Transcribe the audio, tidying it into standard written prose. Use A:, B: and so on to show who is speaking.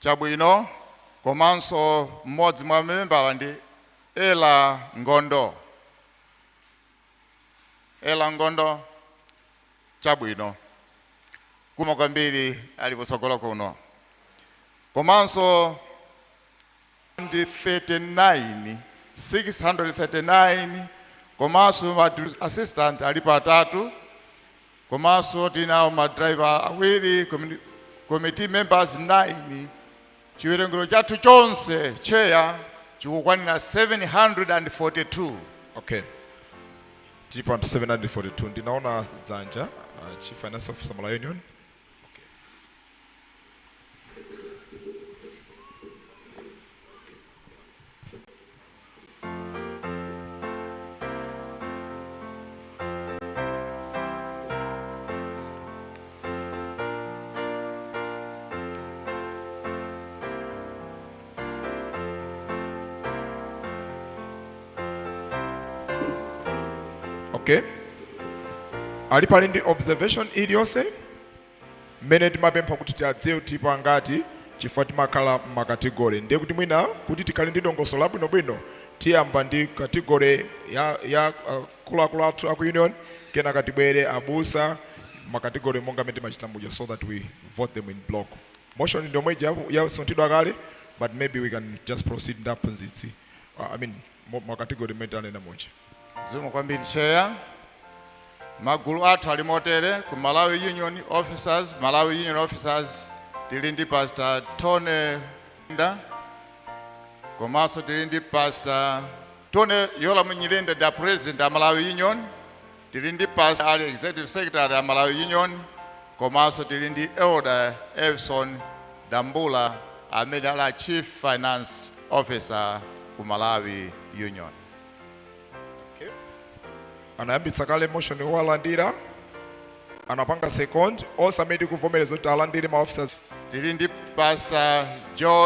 A: Chabwino. Komanso mmodzi mwa mamembala ndi Ela Ngondo. Ela Ngondo, chabwino, kuma kwambiri ali kutsogolo kuno. Komanso ndi 39, 639. Komanso ma assistant alipo atatu. Komanso tinawo ma driver awiri, committee members 9. Chiwerengero chathu chonse, Chair, chikukwanira 742.
B: Okay, tilipo anthu 742. Ndinaona dzanja, Chief Finance Officer, Malawi Union. Okay. Okay, alipo ali ndi observation iliyonse mmene timapempha kuti tiadziwe tipo angati, chifukwa timakhala m'ma category? Ndiye kuti mwina kuti tikhale ndi dongosolo labwinobwino, tiyamba ndi category ya akuluakulu athu aku union, kenaka tibwere abusa, ma category monga mmene timachita muja, so that we vote them in block. Motion ndi yomwe ija yasunthidwa kale, but maybe we can just proceed ndi aphunzitsi, I mean, ma category mmene tanena muja.
A: Zikomo kwambiri, Chair. Magulu athu ali motere: ku Malawi Union Officers, Malawi Union Officers tili ndi Pastor Tony Nda, komanso tili ndi Pastor Tony Yola Munyilinde ndi president a Malawi Union. Tili ndi Pastor ali executive secretary a Malawi Union. Komanso tili ndi Elder Evson Dambula amene ali a chief finance officer ku Malawi Union.
B: Okay. Anayambitsa kale motion yowalandira, anapanga second. Onse amene tikuvomereza kuti alandire ma officers.
A: Tili ndi Pastor John